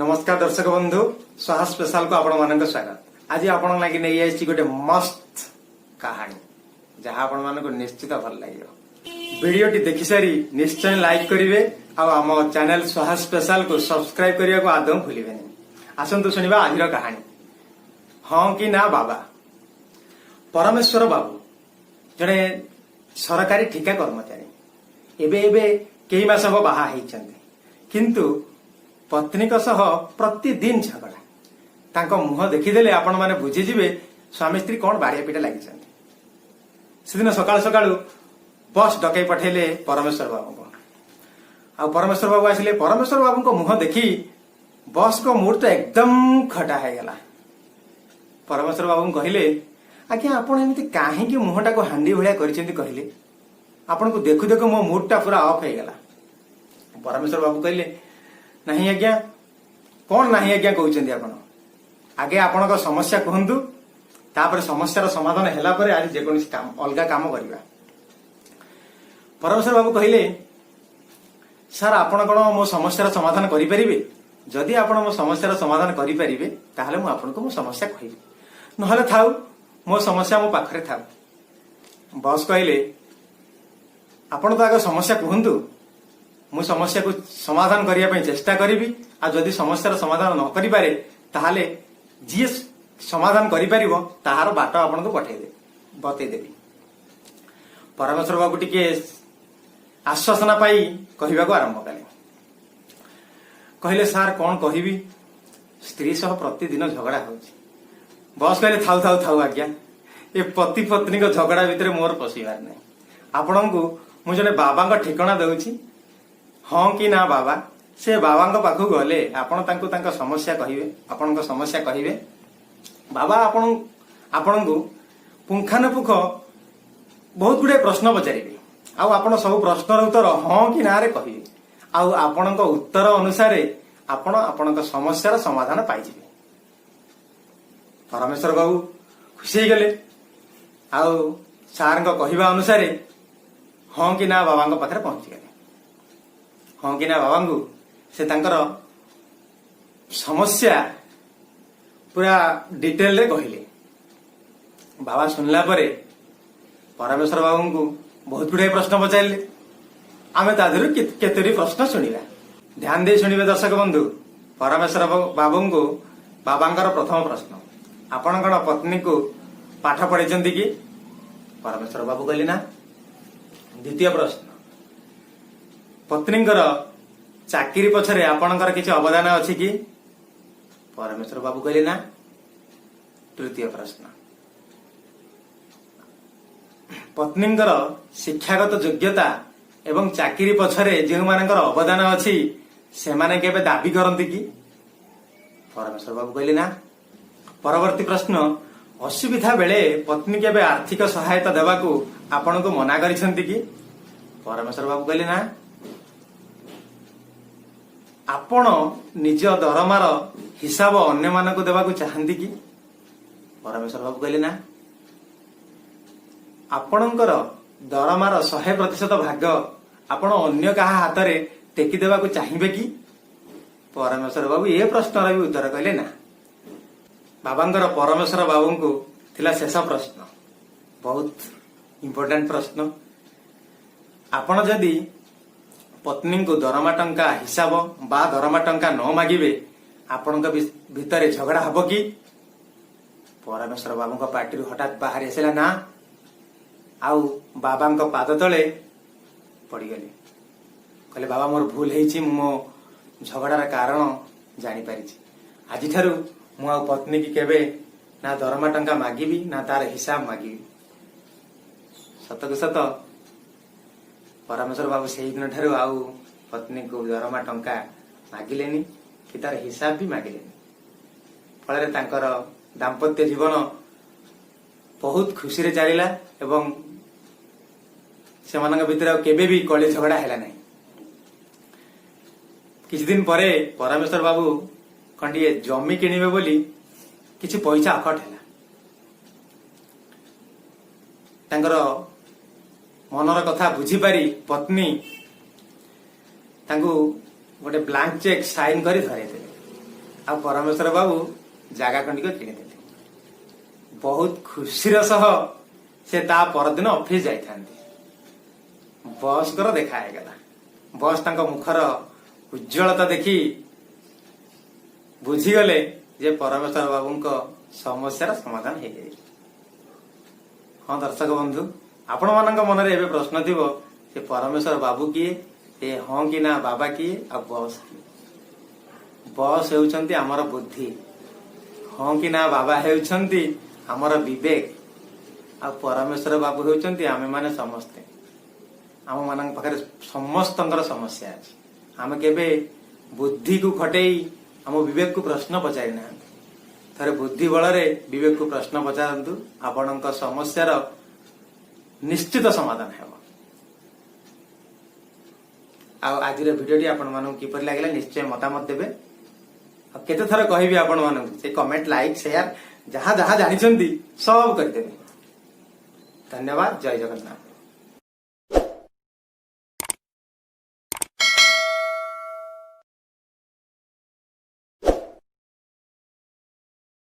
ନମସ୍କାର ଦର୍ଶକ ବନ୍ଧୁ, ସ୍ୱାହା ସ୍ପେଶାଲକୁ ଆପଣମାନଙ୍କ ସ୍ୱାଗତ। ଆଜି ଆପଣଙ୍କ ଲାଗି ନେଇ ଆସିଛି ଗୋଟେ ମସ୍ତ କାହାଣୀ, ଯାହା ଆପଣମାନଙ୍କୁ ନିଶ୍ଚିତ ଭଲ ଲାଗିବ। ଭିଡିଓଟି ଦେଖିସାରି ନିଶ୍ଚୟ ଲାଇକ୍ କରିବେ ଆଉ ଆମ ଚ୍ୟାନେଲ ସ୍ୱାହା ସ୍ପେଶାଲକୁ ସବସ୍କ୍ରାଇବ କରିବାକୁ ଆଦୌ ଭୁଲିବେନି। ଆସନ୍ତୁ ଶୁଣିବା ଆଜିର କାହାଣୀ, ହଁ କି ନା ବାବା। ପରମେଶ୍ୱର ବାବୁ ଜଣେ ସରକାରୀ ଠିକା କର୍ମଚାରୀ। ଏବେ ଏବେ କେଇ ମାସ ହବ ବାହା ହେଇଛନ୍ତି, କିନ୍ତୁ ପତ୍ନୀଙ୍କ ସହ ପ୍ରତିଦିନ ଝଗଡ଼ା। ତାଙ୍କ ମୁହଁ ଦେଖିଦେଲେ ଆପଣମାନେ ବୁଝିଯିବେ ସ୍ୱାମୀ ସ୍ତ୍ରୀ କଣ ବାଡ଼ିଆ ପିଟା ଲାଗିଛନ୍ତି। ସେଦିନ ସକାଳୁ ସକାଳୁ ବସ୍ ଡକେଇ ପଠେଇଲେ ପରମେଶ୍ୱର ବାବୁଙ୍କୁ। ଆଉ ପରମେଶ୍ୱର ବାବୁ ଆସିଲେ। ପରମେଶ୍ୱର ବାବୁଙ୍କ ମୁହଁ ଦେଖି ବସ୍ଙ୍କ ମୁଡ୍ ତ ଏକଦମ ଖଟା ହେଇଗଲା। ପରମେଶ୍ୱର ବାବୁଙ୍କୁ କହିଲେ, "ଆଜ୍ଞା, ଆପଣ ଏମିତି କାହିଁକି ମୁହଁଟାକୁ ହାଣ୍ଡି ଭଳିଆ କରିଛନ୍ତି କହିଲେ? ଆପଣଙ୍କୁ ଦେଖୁ ଦେଖୁ ମୋ ମୁଡ୍ ଟା ପୁରା ଅଫ୍ ହେଇଗଲା।" ପରମେଶ୍ୱର ବାବୁ କହିଲେ, "ନାହିଁ ଆଜ୍ଞା।" "କଣ ନାହିଁ ଆଜ୍ଞା କହୁଛନ୍ତି ଆପଣ? ଆଗେ ଆପଣଙ୍କ ସମସ୍ୟା କୁହନ୍ତୁ, ତାପରେ ସମସ୍ୟାର ସମାଧାନ ହେଲା ପରେ ଆଜି ଯେକୌଣସି କାମ, ଅଲଗା କାମ କରିବା।" ପରମେଶ୍ୱର ବାବୁ କହିଲେ, "ସାର୍, ଆପଣ କଣ ମୋ ସମସ୍ୟାର ସମାଧାନ କରିପାରିବେ? ଯଦି ଆପଣ ମୋ ସମସ୍ୟାର ସମାଧାନ କରିପାରିବେ, ତାହେଲେ ମୁଁ ଆପଣଙ୍କୁ ମୋ ସମସ୍ୟା କହିବି, ନହେଲେ ଥାଉ, ମୋ ସମସ୍ୟା ମୋ ପାଖରେ ଥାଉ।" ବସ୍ କହିଲେ, "ଆପଣ ତ ଆଗ ସମସ୍ୟା କୁହନ୍ତୁ। ମୁଁ ସମସ୍ୟାକୁ ସମାଧାନ କରିବା ପାଇଁ ଚେଷ୍ଟା କରିବି, ଆଉ ଯଦି ସମସ୍ୟାର ସମାଧାନ ନ କରିପାରେ, ତାହେଲେ ଯିଏ ସମାଧାନ କରିପାରିବ ତାହାର ବାଟ ଆପଣଙ୍କୁ ପଠେଇଦେବି, ବତେଇଦେବି।" ପରମେଶ୍ୱର ବାବୁ ଟିକେ ଆଶ୍ୱାସନା ପାଇ କହିବାକୁ ଆରମ୍ଭ କଲେ। କହିଲେ, "ସାର୍, କଣ କହିବି, ସ୍ତ୍ରୀ ସହ ପ୍ରତିଦିନ ଝଗଡା ହଉଛି।" ବସ୍ କହିଲେ, "ଥାଉ ଥାଉ ଥାଉ ଆଜ୍ଞା, ଏ ପତି ପତ୍ନୀଙ୍କ ଝଗଡା ଭିତରେ ମୋର ପଶିବାର ନାହିଁ। ଆପଣଙ୍କୁ ମୁଁ ଜଣେ ବାବାଙ୍କ ଠିକଣା ଦଉଛି, ହଁ କି ନା ବାବା। ସେ ବାବାଙ୍କ ପାଖକୁ ଗଲେ ଆପଣ ତାଙ୍କୁ ତାଙ୍କ ସମସ୍ୟା କହିବେ, ଆପଣଙ୍କ ସମସ୍ୟା କହିବେ। ବାବା ଆପଣଙ୍କୁ ପୁଙ୍ଖାନୁପୁଙ୍ଖ ବହୁତ ଗୁଡିଏ ପ୍ରଶ୍ନ ପଚାରିବେ, ଆଉ ଆପଣ ସବୁ ପ୍ରଶ୍ନର ଉତ୍ତର ହଁ କି ନାରେ କହିବେ, ଆଉ ଆପଣଙ୍କ ଉତ୍ତର ଅନୁସାରେ ଆପଣ ଆପଣଙ୍କ ସମସ୍ୟାର ସମାଧାନ ପାଇଯିବେ।" ପରମେଶ୍ୱର ବାବୁ ଖୁସି ହେଇଗଲେ ଆଉ ସାର୍ଙ୍କ କହିବା ଅନୁସାରେ ହଁ କି ନା ବାବାଙ୍କ ପାଖରେ ପହଞ୍ଚିଗଲେ। ହଁ କି ନା ବାବାଙ୍କୁ ସେ ତାଙ୍କର ସମସ୍ୟା ପୁରା ଡିଟେଲରେ କହିଲେ। ବାବା ଶୁଣିଲା ପରେ ପରମେଶ୍ୱର ବାବୁଙ୍କୁ ବହୁତ ଗୁଡାଏ ପ୍ରଶ୍ନ ପଚାରିଲେ। ଆମେ ତା ଦେହରୁ କେତୋଟି ପ୍ରଶ୍ନ ଶୁଣିବା। ଧ୍ୟାନ ଦେଇ ଶୁଣିବେ ଦର୍ଶକ ବନ୍ଧୁ। ପରମେଶ୍ୱର ବାବୁଙ୍କୁ ବାବାଙ୍କର ପ୍ରଥମ ପ୍ରଶ୍ନ, "ଆପଣ କଣ ପତ୍ନୀକୁ ପାଠ ପଢେଇଛନ୍ତି କି?" ପରମେଶ୍ୱର ବାବୁ କହିଲେ, "ନା।" ଦ୍ୱିତୀୟ ପ୍ରଶ୍ନ, "ପତ୍ନୀଙ୍କର ଚାକିରି ପଛରେ ଆପଣଙ୍କର କିଛି ଅବଦାନ ଅଛି କି?" ପରମେଶ୍ୱର ବାବୁ କହିଲେ, "ନା।" ତୃତୀୟ ପ୍ରଶ୍ନ, "ପତ୍ନୀଙ୍କର ଶିକ୍ଷାଗତ ଯୋଗ୍ୟତା ଏବଂ ଚାକିରି ପଛରେ ଯେଉଁମାନଙ୍କର ଅବଦାନ ଅଛି, ସେମାନେ କେବେ ଦାବି କରନ୍ତି କି?" ପରମେଶ୍ୱର ବାବୁ କହିଲେ, "ନା।" ପରବର୍ତ୍ତୀ ପ୍ରଶ୍ନ, "ଅସୁବିଧା ବେଳେ ପତ୍ନୀ କେବେ ଆର୍ଥିକ ସହାୟତା ଦେବାକୁ ଆପଣଙ୍କୁ ମନା କରିଛନ୍ତି କି?" ପରମେଶ୍ୱର ବାବୁ କହିଲେ, "ନା।" "ଆପଣ ନିଜ ଦରମାର ହିସାବ ଅନ୍ୟମାନଙ୍କୁ ଦେବାକୁ ଚାହାନ୍ତି କି?" ପରମେଶ୍ୱର ବାବୁ କହିଲେ, "ନା।" "ଆପଣଙ୍କର ଦରମାର 100% ଭାଗ ଆପଣ ଅନ୍ୟ କାହା ହାତରେ ଟେକି ଦେବାକୁ ଚାହିଁବେ କି?" ପରମେଶ୍ୱର ବାବୁ ଏ ପ୍ରଶ୍ନର ବି ଉତ୍ତର କହିଲେ, "ନା।" ବାବାଙ୍କର ପରମେଶ୍ୱର ବାବୁଙ୍କୁ ଥିଲା ଶେଷ ପ୍ରଶ୍ନ, ବହୁତ ଇମ୍ପୋର୍ଟାଣ୍ଟ ପ୍ରଶ୍ନ, "ଆପଣ ଯଦି ପତ୍ନୀଙ୍କୁ ଦରମା ଟଙ୍କା ହିସାବ ବା ଦରମା ଟଙ୍କା ନ ମାଗିବେ, ଆପଣଙ୍କ ଭିତରେ ଝଗଡା ହବ କି?" ପରମେଶ୍ୱର ବାବୁଙ୍କ ପାଟିରୁ ହଠାତ୍ ବାହାରି ଆସିଲା, "ନା।" ଆଉ ବାବାଙ୍କ ପାଦ ତଳେ ପଡିଗଲେ। କହିଲେ, "ବାବା, ମୋର ଭୁଲ ହେଇଛି। ମୁଁ ମୋ ଝଗଡାର କାରଣ ଜାଣିପାରିଛି। ଆଜିଠାରୁ ମୁଁ ଆଉ ପତ୍ନୀକି କେବେ ନା ଦରମା ଟଙ୍କା ମାଗିବି, ନା ତାର ହିସାବ ମାଗିବି।" ସତକୁ ସତ ପରମେଶ୍ୱର ବାବୁ ସେଇଦିନ ଠାରୁ ଆଉ ପତ୍ନୀକୁ ଦରମା ଟଙ୍କା ମାଗିଲେନି କି ତାର ହିସାବ ବି ମାଗିଲେନି। ଫଳରେ ତାଙ୍କର ଦାମ୍ପତ୍ୟ ଜୀବନ ବହୁତ ଖୁସିରେ ଚାଲିଲା ଏବଂ ସେମାନଙ୍କ ଭିତରେ ଆଉ କେବେ ବି କଳି ଝଗଡା ହେଲା ନାହିଁ। କିଛି ଦିନ ପରେ ପରମେଶ୍ୱର ବାବୁ ଖଣ୍ଡିଏ ଜମି କିଣିବେ ବୋଲି କିଛି ପଇସା ଆକଟ ହେଲା। ତାଙ୍କର ମନର କଥା ବୁଝିପାରି ପତ୍ନୀ ତାଙ୍କୁ ଗୋଟେ ବ୍ଲାଙ୍କ ଚେକ୍ ସାଇନ୍ କରି ଧରେଇଦେଲେ। ଆଉ ପରମେଶ୍ୱର ବାବୁ ଜାଗା ଖଣ୍ଡିକ କିଣିଦେଲେ। ବହୁତ ଖୁସିର ସହ ସେ ତା ପରଦିନ ଅଫିସ ଯାଇଥାନ୍ତି, ବସ୍ଙ୍କର ଦେଖା ହେଇଗଲା। ବସ୍ ତାଙ୍କ ମୁଖର ଉଜ୍ଜଳତା ଦେଖି ବୁଝିଗଲେ ଯେ ପରମେଶ୍ୱର ବାବୁଙ୍କ ସମସ୍ୟାର ସମାଧାନ ହେଇଯାଇଛି। ହଁ ଦର୍ଶକ ବନ୍ଧୁ, ଆପଣମାନଙ୍କ ମନରେ ଏବେ ପ୍ରଶ୍ନ ଥିବ ଯେ ପରମେଶ୍ୱର ବାବୁ କିଏ, ଏ ହଁ କି ନା ବାବା କିଏ, ଆଉ ବସ୍ କିଏ? ବସ୍ ହେଉଛନ୍ତି ଆମର ବୁଦ୍ଧି, ହଁ କି ନା ବାବା ହେଉଛନ୍ତି ଆମର ବିବେକ, ଆଉ ପରମେଶ୍ୱର ବାବୁ ହେଉଛନ୍ତି ଆମେମାନେ ସମସ୍ତେ। ଆମ ମାନଙ୍କ ପାଖରେ ସମସ୍ତଙ୍କର ସମସ୍ୟା ଅଛି। ଆମେ କେବେ ବୁଦ୍ଧିକୁ ଖଟେଇ ଆମ ବିବେକକୁ ପ୍ରଶ୍ନ ପଚାରି ନାହାନ୍ତି। ଥରେ ବୁଦ୍ଧି ବଳରେ ବିବେକକୁ ପ୍ରଶ୍ନ ପଚାରନ୍ତୁ, ଆପଣଙ୍କ ସମସ୍ୟାର ନିଶ୍ଚିତ ସମାଧାନ ହେବ। ଆଉ ଆଜିର ଭିଡିଓଟି ଆପଣମାନଙ୍କୁ କିପରି ଲାଗିଲା, ନିଶ୍ଚୟ ମତାମତ ଦେବେ। ଆଉ କେତେ ଥର କହିବି ଆପଣମାନଙ୍କୁ, ସେ କମେଣ୍ଟ, ଲାଇକ୍, ସେୟାର, ଯାହା ଯାହା ଜାଣିଛନ୍ତି ସବୁ କରିଦେବେ। ଧନ୍ୟବାଦ। ଜୟ ଜଗନ୍ନାଥ।